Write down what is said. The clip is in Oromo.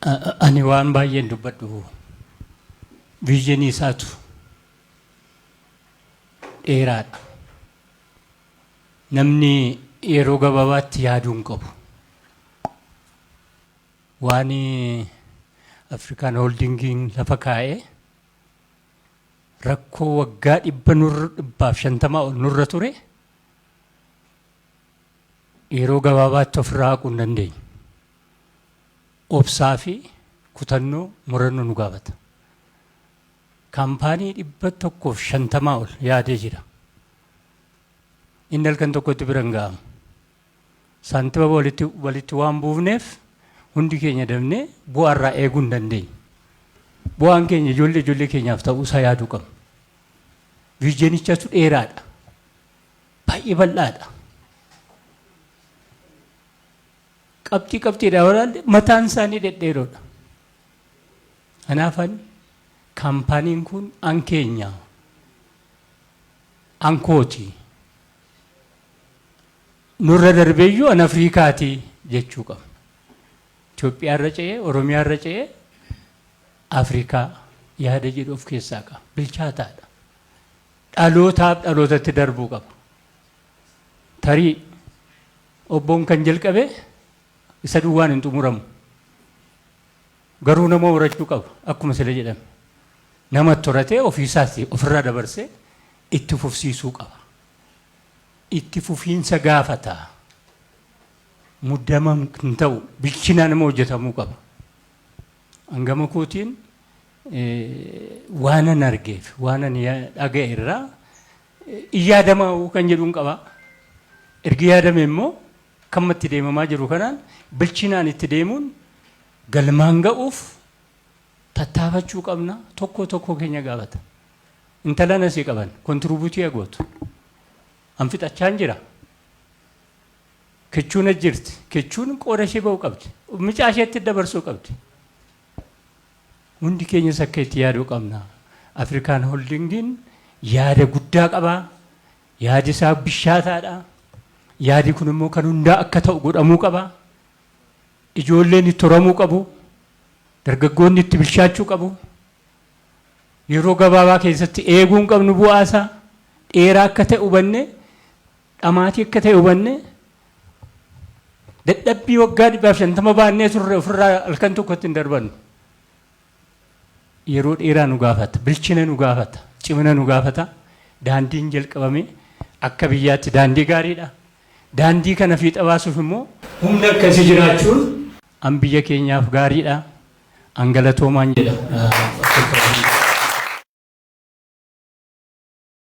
Ani waan baay'een dubbadhu, visionii isaatu dheeraadha. Namni yeroo gabaabaatti yaaduu hin qabu. Waan Afrikaan Holdingiin lafa kaa'ee rakkoo waggaa 150 ol nurra ture yeroo gabaabaatti ofirraa haquu hin dandeenyu. Obsaa fi kutannoo, murannoo nu gaafata. Kaampaanii 150 ol yaadee jira. Inni halkan tokkotti bira hin ga'amu. Saantima walitti waan buufneef hundi keenya dabnee bu'aa irraa eeguu hin dandeenyu. Bu'aan keenya ijoollee keenyaaf ta'uu isaa yaaduu qabna. Visionichatu dheeraadha. Baay'ee bal'aadha. Qabxii qabxiidhaa walaalle mataan isaanii dhedheeroodha. Kanaafan kaampaaniin kun an keenya, an kooti. Nurra darbeeyyuu an Afrikaati jechuu qabna. Itoophiyaa irra ce'ee, Oromiyaa irra ce'ee Afrikaa yaada jedhu of keessaa qaba. Bilchaataadha. Dhalootaaf dhalootatti darbuu qaba. Tarii obboon kan jalqabe isa duwwaan hin xumuramu. Garuu nama horachuu qaba akkuma sila jedhame. Nama horatee ofiisaatti ofirraa dabarsee itti fufsiisuu qaba. Itti fufiinsa gaafata. Muddama hin ta'u, bilchinaan nama hojjetamuu qaba. Hangama kootiin waanan argeef waanan dhaga'e irraa yaadamaa kan jedhuun qaba. Ergi yaadame immoo kammatti deemamaa jiru kanaan bilchinaan itti deemuun galmaan ga'uuf tattaafachuu qabna, tokko tokko keenya gaafata. Intala nasii qaban contribute gootu. An fixachaan jira. Kichuun jirti. Kichuun qooda ishee ba'uu qabdi. Mucaa isheetti dabarsuu qabdi. Hundi keenyas akka itti yaaduu qabna. Afrikaan Holdingiin yaada guddaa qaba. Yaadi isaa bishaataadha. Yaadi kun immoo kan hundaa akka ta'u godhamuu qaba. Ijoolleen itti horamuu qabu. Dargaggoonni itti bilchaachuu qabu. Yeroo gabaabaa keessatti eeguu hin qabnu bu'aasaa. Dheeraa akka ta'e hubanne, dhamaatii akka ta'e hubanne, dadhabbii waggaa 150 baannee turre ofirraa halkan tokkotti hin darbannu. Yeroo dheeraa nu gaafata, bilchina nu gaafata, cimina nu gaafata. Daandiin jalqabame akka biyyaatti daandii gaariidha. Daandii kana fiixa baasuuf immoo humna akkasii jiraachuun an biyya keenyaaf gaariidha. An galatoomaan jedha.